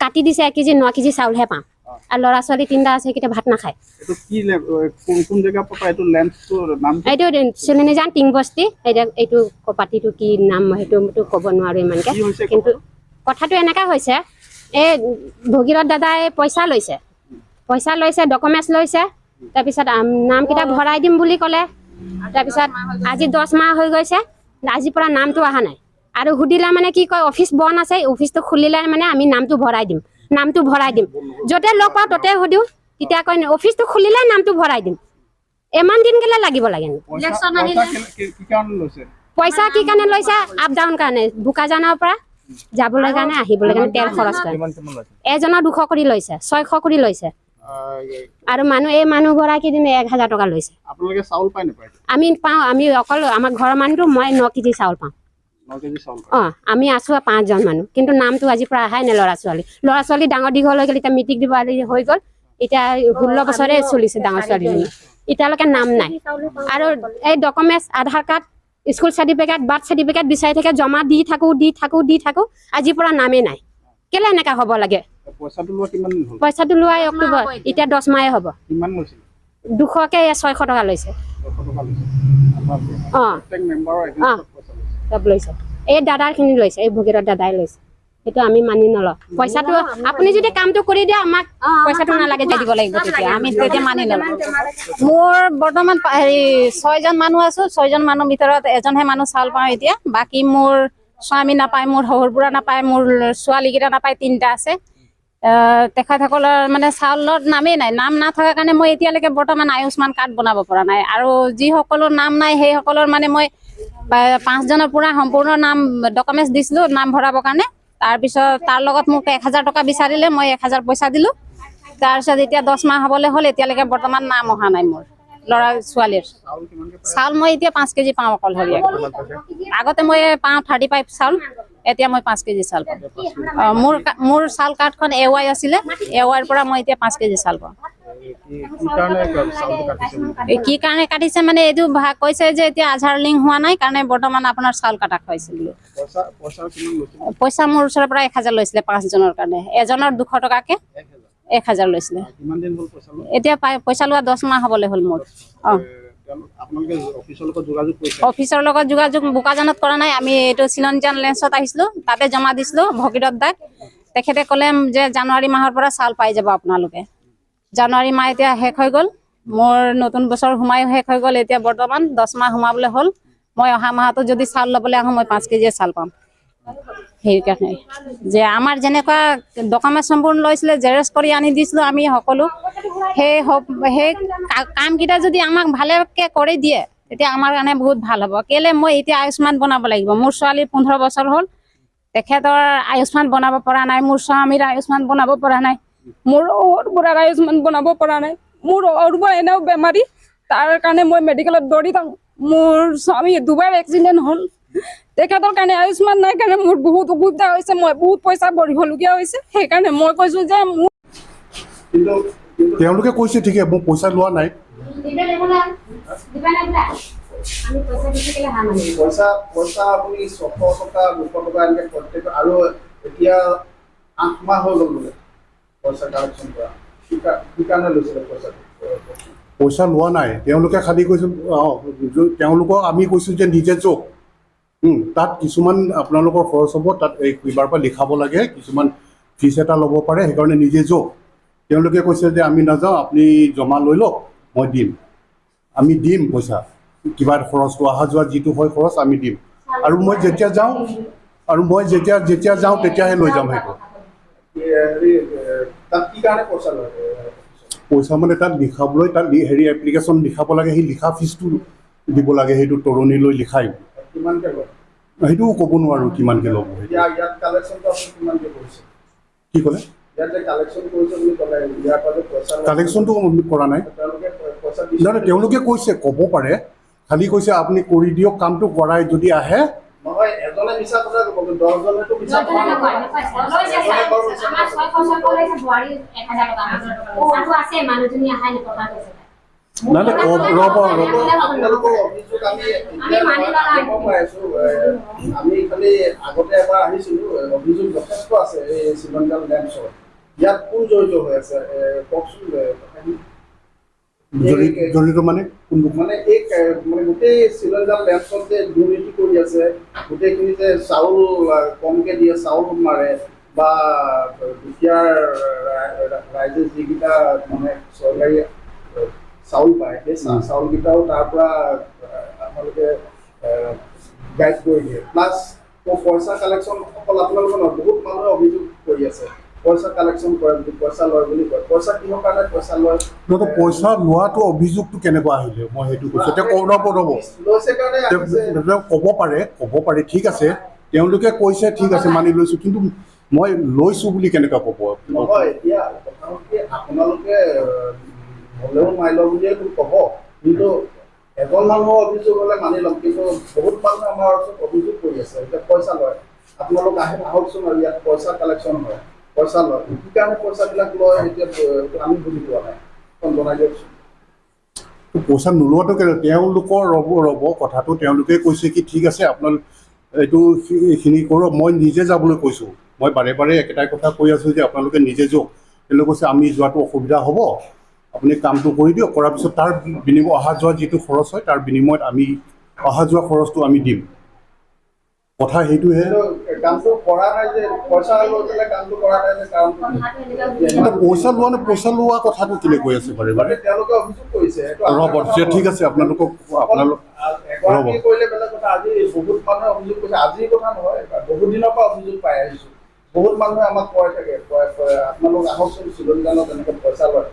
কাটি দিছে 1 KG 9 KG চাউলহে পাওঁ। আৰু ল'ৰা ছোৱালী 3টা আছে, সেইকেইটা ভাত নাখায়। এইটো চিলনীজান টিংবস্তি, এইটো পাতিটো কি নাম সেইটো ক'ব নোৱাৰো ইমানকে, কিন্তু কথাটো এনেকা হৈছে, এই ভগীৰথ দাদাই পইচা লৈছে, পইচা লৈছে, ডকুমেণ্টছ লৈছে, তাৰপিছত নামকেইটা ভৰাই দিম বুলি ক'লে। তাৰপিছত আজি 10 মাহ হৈ গৈছে, আজিৰ পৰা নামটো অহা নাই। আৰু সুধিলে মানে কি কয়, অফিচ বন্ধ আছে, অফিচটো খুলিলে মানে আমি নামটো ভৰাই দিম, নামটো ভৰাই দিম। য'তে লগ পাওঁ ত'তে সুধো, তেতিয়া কয় অফিচটো খুলিলে নামটো ভৰাই দিম। ইমান দিন কেলে লাগিব লাগে? পইচা কি কাৰণে লৈছে? আপ ডাউন কাৰণে, বোকাজানৰ পৰা যাবলৈ কাৰণে আহিবলৈ কাৰণে তেল খৰচ কৰে। এজনৰ 200 কৰি লৈছে, 600 কৰি লৈছে। আৰু মানুহ এই মানুহগৰাকী দিনে 1000 টকা লৈছে। আমি পাওঁ, আমি অকল আমাৰ ঘৰৰ মানুহটো মই 9 কেজি চাউল পাওঁ। অঁ, আমি আছো 5জন মানুহ, কিন্তু নামটো আজিৰ পৰা অহাই নাই। ল'ৰা ছোৱালী, ল'ৰা ছোৱালী ডাঙৰ দীঘল হৈ গ'ল, এতিয়া মেট্ৰিক দিব হৈ গ'ল, এতিয়া 16 বছৰে চলিছে ডাঙৰ ছোৱালীজনী, এতিয়ালৈকে নাম নাই। আৰু এই documents, Aadhaar card, school certificate, birth certificate বিচাৰি থাকে, জমা দি থাকোঁ, দি থাকোঁ, দি থাকোঁ, আজিৰ পৰা নামেই নাই। কেলে এনেকা হ'ব লাগে? পইচাটো লোৱাই অক্টোবৰ, এতিয়া 10 মাহে হ'ব। 200কে 600 টকা লৈছে। অঁ অঁ, চব লৈছে, এই দাদাৰখিনি লৈছে, এই ভগীৰথ দাদাই লৈছে। সেইটো আমি মানি নলওঁ। পইচাটো আপুনি যদি কামটো কৰি দিয়ে, আমাক পইচাটো নালাগে, দিব লাগিব তেতিয়া আমি তেতিয়া মানি নলওঁ। মোৰ বৰ্তমান হেৰি 6জন মানুহ আছো, 6জন মানুহৰ ভিতৰত এজনহে মানুহ চাউল পাওঁ এতিয়া। বাকী মোৰ স্বামী নাপায়, মোৰ শহুৰ বুঢ়া নাপায়, মোৰ ছোৱালীকেইটা নাপায়, 3টা আছে। তেখেতসকলৰ মানে চাউলৰ নামেই নাই। নাম নাথকাৰ কাৰণে মই এতিয়ালৈকে বৰ্তমান আয়ুস্মান কাৰ্ড বনাব পৰা নাই। আৰু যিসকলৰ নাম নাই সেইসকলৰ মানে মই 5জনৰ পূৰা সম্পূৰ্ণ নাম ডকুমেণ্টছ দিছিলোঁ নাম ভৰাবৰ কাৰণে। তাৰপিছত তাৰ লগত মোক 1000 টকা বিচাৰিলে, মই 1000 পইচা দিলোঁ। তাৰপিছত এতিয়া 10 মাহ হ'বলৈ হ'ল, এতিয়ালৈকে বৰ্তমান নাম অহা নাই মোৰ ল'ৰা ছোৱালীৰ। চাউল মই এতিয়া 5 কেজি পাওঁ অকলশৰীয়া। আগতে মই পাওঁ 35 চাউল, এতিয়া মই 5 কেজি চাউল পাওঁ। মোৰ চাউল কাৰ্ডখন এ ৱাই আছিলে, এ ৱাইৰ পৰা মই এতিয়া 5 কেজি চাউল পাওঁ। কি কাৰণে কাটিছে মানে এইটো কৈছে যে এতিয়া আধাৰ লিংক হোৱা নাই কাৰণে বৰ্তমান আপোনাৰ চাউল কাটা হৈছে বোলো। পইচা মোৰ ওচৰৰ পৰা 1000 লৈছিলে 5জনৰ কাৰণে, এজনৰ 200 টকাকে 1000 লৈছিলে। এতিয়া পইচা লোৱা 10 মাহ হ'বলৈ হ'ল মোৰ। অঁ, অফিচৰ লগত যোগাযোগ বোকাজানত কৰা নাই। আমি এইটো চিলনীজান লেন্সত আহিছিলোঁ, তাতে জমা দিছিলোঁ ভগীৰথ দাক। তেখেতে ক'লে যে জানুৱাৰী মাহৰ পৰা চাউল পাই যাব আপোনালোকে। জানুৱাৰী মাহ এতিয়া শেষ হৈ গ'ল, মোৰ নতুন বছৰ সোমায়ো শেষ হৈ গ'ল। এতিয়া বৰ্তমান 10 মাহ সোমাবলৈ হ'ল। মই অহা মাহতো যদি চাউল ল'বলৈ আহোঁ, মই 5 কেজিয়ে চাউল পাম। সেইকাৰণে যে আমাৰ যেনেকুৱা ডকুমেণ্টছ সম্পূৰ্ণ লৈছিলে, জেৰক্স কৰি আনি দিছিলোঁ আমি সকলো, সেই কামকেইটা যদি আমাক ভালকৈ কৰি দিয়ে তেতিয়া আমাৰ কাৰণে বহুত ভাল হ'ব। কেলে মই এতিয়া আয়ুস্মান বনাব লাগিব। মোৰ ছোৱালী 15 বছৰ হ'ল, তেখেতৰ আয়ুস্মান বনাব পৰা নাই, মোৰ স্বামীৰ আয়ুস্মান বনাব পৰা নাই, মোৰ বুঢ়াৰ আয়ুস্মান বনাব পৰা নাই। মোৰ বুঢ়া এনেও বেমাৰী, তাৰ কাৰণে মই মেডিকেলত দৌৰি থাকোঁ। মোৰ স্বামী দুবাৰ এক্সিডেণ্ট হ'ল, তেখেতৰ কাৰণে আয়ুস্মান নাই কাৰণে মোৰ বহুত অসুবিধা হৈছে, মই বহুত পইচা ভৰিবলগীয়া হৈছে। সেইকাৰণে মই কৈছোঁ যে মোৰ তেওঁলোকে কৈছে ঠিকে, মই পইচা লোৱা নাই। পইচা আপুনি 600 টকা 200 টকা এনেকৈ প্ৰত্যেক, আৰু এতিয়া 8 মাহ হৈ গ'ল বোলে পইচা কালেকশ্যন কৰা। কি কাৰণে লৈছিলে পইচাটো? পইচা লোৱা নাই, তেওঁলোকে খালি কৈছে। অঁ, তেওঁলোকক আমি কৈছোঁ যে নিজে যাওক, তাত কিছুমান আপোনালোকৰ খৰচ হ'ব, তাত এই কিবাৰ পৰা লিখাব লাগে, কিছুমান ফিজ এটা ল'ব পাৰে, সেইকাৰণে নিজে যাওক। তেওঁলোকে কৈছে যে আমি নাযাওঁ, আপুনি জমা লৈ লওক, মই দিম, আমি দিম পইচা, কিবা খৰচটো অহা যোৱা যিটো হয় খৰচ আমি দিম। আৰু মই যেতিয়া যাওঁ, আৰু মই যেতিয়া যেতিয়া যাওঁ তেতিয়াহে লৈ যাম সেইটো। পইচা মানে তাত লিখাবলৈ, তাত হেৰি এপ্লিকেশ্যন লিখাব লাগে, সেই লিখা ফিজটো দিব লাগে, সেইটো তৰণি লৈ লিখাই। সেইটোও ক'ব নোৱাৰোঁ কিমানকৈ ল'ব। কি ক'লে? কালেকশ্যনটো কৰা নাই, নহয় তেওঁলোকে কৈছে ক'ব পাৰে, খালি কৈছে আপুনি কৰি দিয়ক কামটো, কৰাই যদি আহে। নাই নাই, ৰ'ব ৰ'ব, আপোনালোকৰ অভিযোগ আমি পাই আছো। আমি খালি আগতে এবাৰ আহিছিলো, অভিযোগ যথেষ্ট আছে এই শ্ৰীলংকান লেম্পছৰ। ইয়াত কোন জড়িত হৈ আছে কওকচোন কথাখিনি। জড়িত মানে কোনটো? মানে এই মানে গোটেই শ্ৰীলংকান লেম্পছত যে দুৰ্নীতি কৰি আছে, গোটেইখিনি যে চাউল কমকে দিয়ে, চাউল মাৰে বা দুখীয়াৰ ৰাইজে যিকেইটা মানে চৰকাৰী চাউল পায়, সেই চাউলকেইটাও তাৰ পৰা আপোনালোকে গাইড কৰি দিয়ে। প্লাছ পইচা কালেকশ্যন অকল আপোনালোকৰ নহয়, বহুত মানুহে অভিযোগ কৰি আছে পইচা কালেকশ্যন কৰে বুলি, পইচা লয় বুলি কয়। পইচা কিহৰ কাৰণে পইচা লয়? নহয়, পইচা লোৱাটো অভিযোগটো কেনেকুৱা আহিলে মই সেইটো কৈছোঁ। এতিয়া ৰ'ব ৰ'ব, ক'ব পাৰে, ক'ব পাৰে, ঠিক আছে, তেওঁলোকে কৈছে, ঠিক আছে, মানি লৈছোঁ, কিন্তু মই লৈছোঁ বুলি কেনেকুৱা ক'ব? নহয়, এতিয়া কথা হ'ল কি, আপোনালোকে হ'লেও মানি লওঁ বুলিয়ে ক'ব, কিন্তু এজন মানুহৰ অভিযোগ হ'লে মানি ল'ম, কিন্তু বহুত মানুহে আমাৰ ওচৰত অভিযোগ কৰি আছে এতিয়া পইচা লয়। আপোনালোক আহে আহকচোন, আৰু ইয়াত পইচা কালেকশ্যন হয়, পইচা লয়, কি কাৰণে পইচাবিলাক লয় এতিয়া আমি বুজি পোৱা নাই, জনাই দিয়কচোন। পইচা নোলোৱাটো কেনে? তেওঁলোকৰ ৰ'ব ৰ'ব, কথাটো তেওঁলোকে কৈছে কি ঠিক আছে আপোনালোক এইটো এইখিনি কৰক, মই নিজে যাবলৈ কৈছোঁ, মই বাৰে বাৰে একেটাই কথা কৈ আছোঁ যে আপোনালোকে নিজে যাওক। তেওঁলোকে কৈছে আমি যোৱাটো অসুবিধা হ'ব, আপুনি কামটো কৰি দিয়ক, কৰাৰ পিছত তাৰ বিনিময় অহা যোৱা যিটো খৰচ হয় তাৰ বিনিময়ত আমি অহা যোৱা খৰচটো আমি দিম। কথা সেইটোহে। পইচা লোৱা নে পইচা লোৱা কথাটো কেলে কৈ আছে বাৰে বাৰে? ৰ'ব, ঠিক আছে, আপোনালোকক আপোনালোক ৰ'ব। বহুত মানুহে অভিযোগ কৰিছে, আজিৰ কথা নহয়, বহুত দিনৰ পৰা অভিযোগ পাই আহিছোঁ। বহুত মানুহে আমাক কৈ থাকে, আপোনালোক আহকচোন শ্ৰীলংকানত এনেকৈ পইচা লয়।